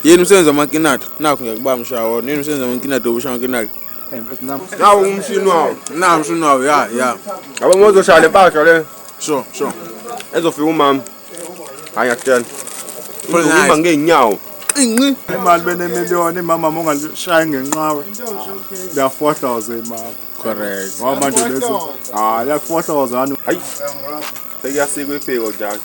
Yini umsebenzi wamakinati? Nakho ngiyakubamba umshaya wona. Yini umsebenzi wamakinati obushaya amakinati? Nawu umshini wawo. Nawu umshini wawo, ya, ya. Yabo uma uzoshaya le mpahla le. Sure. Ezofika umama. Hayi ngiyakutshela. Full Uzoma nice. ngeenyawo. Inci. Imali benemiliyoni imama uma ungalishaya ngenqawe liyafohloza imali. Correct. Ngoba manje lezi ah liyakufohloza hani. Hayi. Sekuyasikwa iphiko njalo.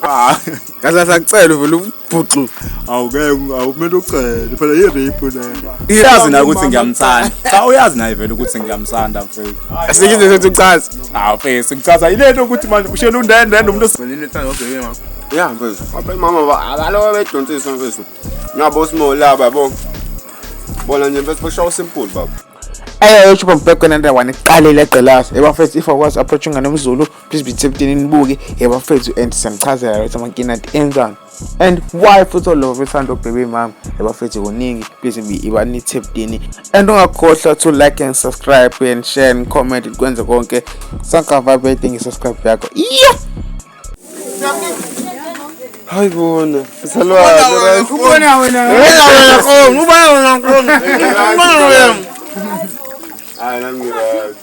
Ah Kahle sakucela uvele ubhuxu. awuke awumele ucele phela i-rape le. Uyazi naye ukuthi ngiyamthanda. Cha uyazi naye vele ukuthi ngiyamthanda mfethu. Asikize sethi uchaza. Ah mfethu ngichaza ilento ukuthi manje ushela undende umuntu Mina into obheke mama. Ya mfethu. Apha mama abaloba bedonsisa mfethu. Ngabo small laba yabo. Bona nje mfethu bashawa simple baba. Hey, YouTube, I'm back with another one. Iqalile gqilaza. Yebo mfethu, if I was approaching nomZulu, please be tapped in nibuke. Yebo mfethu, and siyanichazela ukuthi amakinati enzani. And why futhi olova bethanda ubhebe mama. Yebo mfethu kuningi, please be iba ni tapped in. And ungakhohlwa to like and subscribe and share and comment kwenze konke. Sanka vibe thing subscribe yakho. Yeah. Hayi bona. Salwane. Ubona wena. Ubona wena khona, ubona wena khona. Ubona wena. Hayi nami ngiright.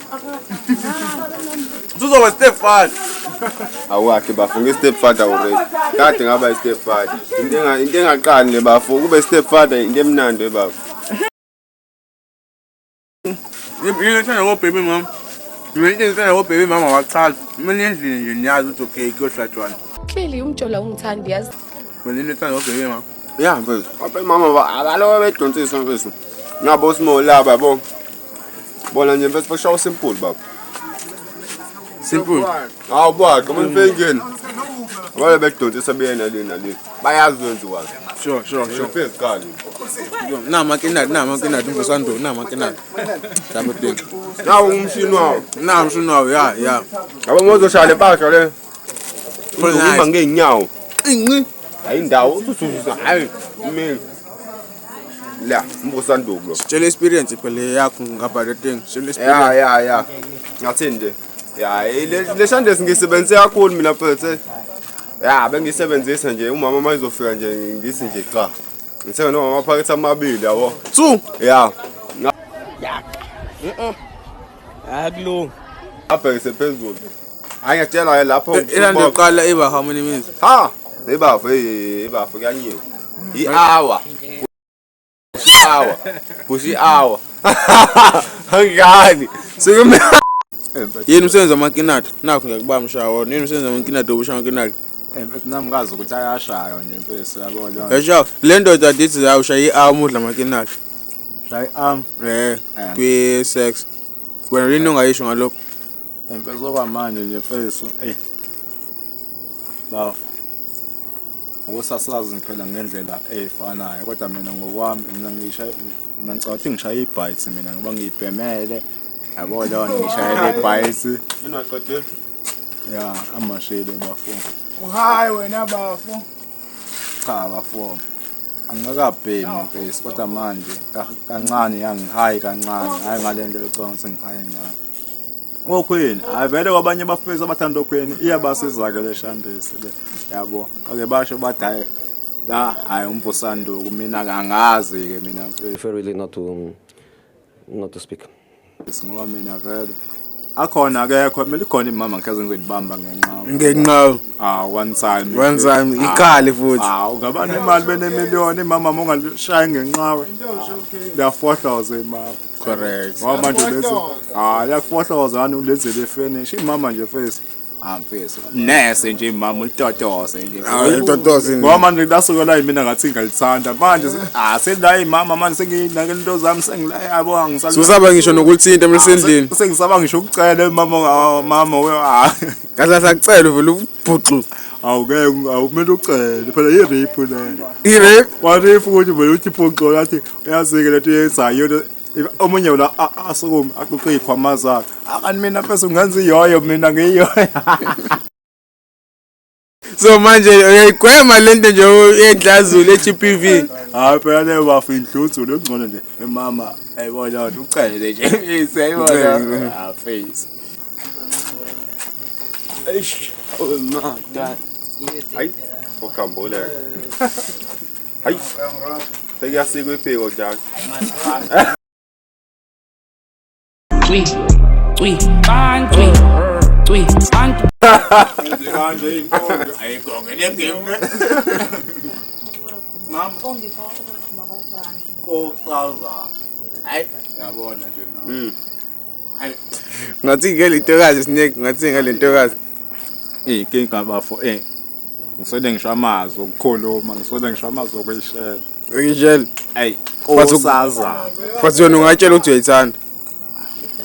Uzoba step father. Awakhe bafo ngi-step father already. Kade ngaba i-step father. Into engaqali le bafo kube step father into emnandi we bafo. Yini ethanda kobhebe mama? Mina into engithanda kobhebe mama wachaza. Mina endlini nje niyazi ukuthi okay kuyohlatshwana. Clearly umjolo awungithandi yazi. Mina into ethanda kobhebe mama. Ya mfethu. Apha mama abaloba bedonsisa mfethu. Ngabo small laba yabo. Bona nje mfethu bashawa simple baba. Simple. Hawu bwaqa uma nifike ngena. Abale bedonsisa beye nale nale. Bayazi kwenziwa. Sure. Mfethu qala. Nama kinati, nama kinati umvusando, nama kinati. Type of thing. Nawu umshini wawo. Nawu umshini wawo, ya, ya. Yabo uma uzoshaya le mpahla le. Full Uzoma nice. ngeenyawo. Inci. Hayi indawo usususa hayi mina. La umbusanduku lo. Tshela experience phela yakho ngapha le thing. Tshela experience. Ya ya ya. Ngathini nje? Ya le shandesi ngisebenzise kakhulu mina mfethu. Ya bengisebenzisa nje umama mayizofika nje ngithi nje cha. Ngithenga noma amaphakethe amabili yabo. Two. Ya. Akulungi. Abhekise phezulu. Hayi ngiyakutshela ke lapho. Ilando yokuqala iba how many minutes? Ha! Ibafo ibafo kuyanyiwa. I-hour. I-hour. Push i-hour. Angani. Sikume. Yini umsebenzi wamakinati? Nakho ngiyakubamba umshaya wona. Yini umsebenzi wamakinati obushaya amakinati? Mfethu nami ngazi ukuthi ayashaywa nje mfethu yabo leyo. Yasho, le ndoda dithi la ushaya i-arm udla amakinati. Shaya i-arm. Eh, kwi sex. Wena yini ongayisho ngalokho? Mfethu okwamanje nje mfethu eh. Bafo. Ukusasazi phela ngendlela efanayo kodwa mina ngokwami mina ngishaya mina ngicabanga ukuthi ngishaya i-bites mina ngoba ngiyibhemele yabo leyo nto ngishayele i-bites Mina qedile. ya amashele bafo. Uhayi wena bafo. Cha bafo. Angikakabhemi mfethu kodwa manje kancane yangihayi kancane hayi ngale ndlela ocabanga ukuthi ngihaye ngayo. Okhweni, hayi vele kwabanye abafethu abathanda okhweni iyabasiza-ke le shandesi le yabo. Ake basho bathi hhayi la hhayi umvusanduku mina angazi-ke mina mfethu prefer really not to speak. ngoba mina vele akhona akekho kumele ikhona imama ngikhaze ngizoyibamba ngenqawa. Ngenqawa. Ah one time. One time ikhale futhi. Ah ungaba nemali benemiliyoni imama uma ungalishaya ngenqawe liyafohloza imama. Correct. Ngoba manje lezi ah liyakufohloza hani ulenzele ifinish imama nje mfethu. Ah mfethu nese nje imama ulitotose nje. Ah, ulitotose nje. Ngoba manje lasuka la mina ngathi ngalithanda manje ah sela imama manje senginake into zami sengila yabo angisal. Susaba ngisho nokulithinta emsendlini. Sengisaba ngisho ukucela mama ah, mama we ah. Kahle sakucela uvele ubhuxu. Awuke awumele ucele phela i-rape le. I-rape. Wa-rape ukuthi vele uthi phoxo lathi uyazike lento yenzayo yona omunye la asukume aquqe izikhwama zakhe. Akani mina mfethu ngenza iyoyo mina ngiyoyo. So manje uyayigwema lento nje yendlazulu e-GBV. Hayi phela leyo bafo indluzulu engcono nje mama ayibona ukuthi ucele nje isayibona ah face. Eish. Oh my God. Hayi. Okhambuleka. Hayi. Sekuyasikwa ifiko njalo. Cwi, cwi, ban, cwi, cwi, ban. Kanje inkonzo ayigqoke le game. Mama. Kosaza. Hayi, yabona nje na. Ngathi ngale ntokazi snake, ngathi ngale ntokazi. Iy'nkinga bafo ngiswele ngisho amazwi okukhuluma, ngiswele ngisho amazwi okuyishela. Ngitshela. Eyi, kosaza. But wena ungatshela ukuthi uyayithanda.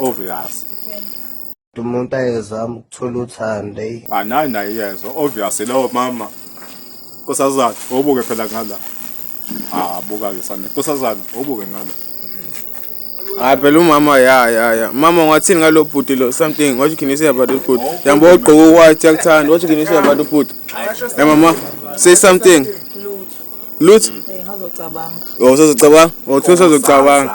Obvious. Umuntu ayezama ukuthola uthando eyi. Ah nayi naye iyezwa obvious lowo mama. Nkosazana, ubuke phela ngala. Ah buka ke sane. Nkosazana, ubuke ngala. Hayi phela umama ya ya ya. Mama ungathini ngalo bhuti lo something what you can say about this bhuti? Yambo ugqoka white yakuthanda. What you can say about the bhuti? Hey mama, say something. Lutho. Eh, ngazocabanga. Oh usazocabanga? Oh usazocabanga.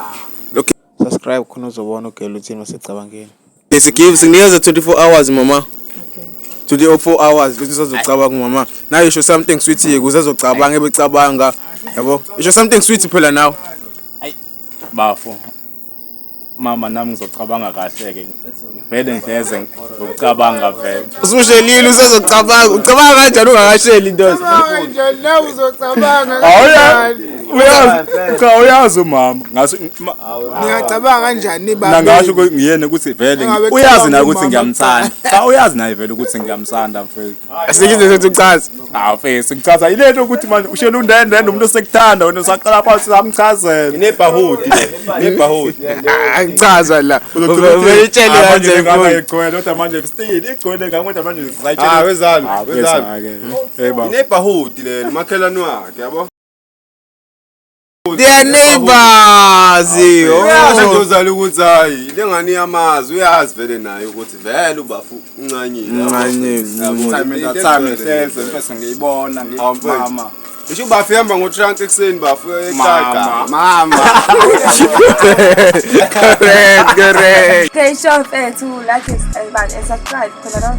Okay. Subscribe khona uzobona ugela uthini masecabangeni. Yes, give sinikeza 24 hours mama. Okay. 24 hours bese usazocabanga mama. Now you show something sweet here ukuze azocabanga ebecabanga. Yabo? You show something sweet phela now. Bafo. Mama nami ngizocabanga kahle ke. Vele ngihleze ngokucabanga vele. Usushelile usazocabanga. Ucabanga kanjani ungakasheli indoda? Kanjani la uzocabanga Awuya kanjani? uyazi cha uyazi umama ngathi Ningacabanga kanjani mina ngasho ngiyena ukuthi vele Engabe uyazi cabanga naye ukuthi umama ngiyamthanda. Cha uyazi naye vele ukuthi ngiyamthanda mfethu. Asikize sethi uchaze. Ah mfethu ngichaza ilento ukuthi manje ushela undende umuntu osekuthanda wena usaqala phansi samchazela. Inebhahodi le. Inebhahodi. Angichaza la. Ubeyitshele kanje kanje ngane igcwele kodwa manje still igcwele ngane kodwa manje sizayitshela. Ah wezalo, Ah, wezalo. mfethu, ke. Eh baba. Inebhahodi le, umakhelwane wakhe, yabo? They are neighbors. Uyazi Oh. nje uzala ukuthi hayi le ngane iyamazi uyazi vele naye ukuthi vele ubafu uncanyile. Uncanyile. Yabo, Time into time egcwele hleze mfethu ngiyibona Hawu, mfethu. ngimama. Ngisho ubafu ihamba ngo-trunk ekuseni bafu Mama. Mama. Correct, correct. Okay, sure, mfethu, like and subscribe khona la.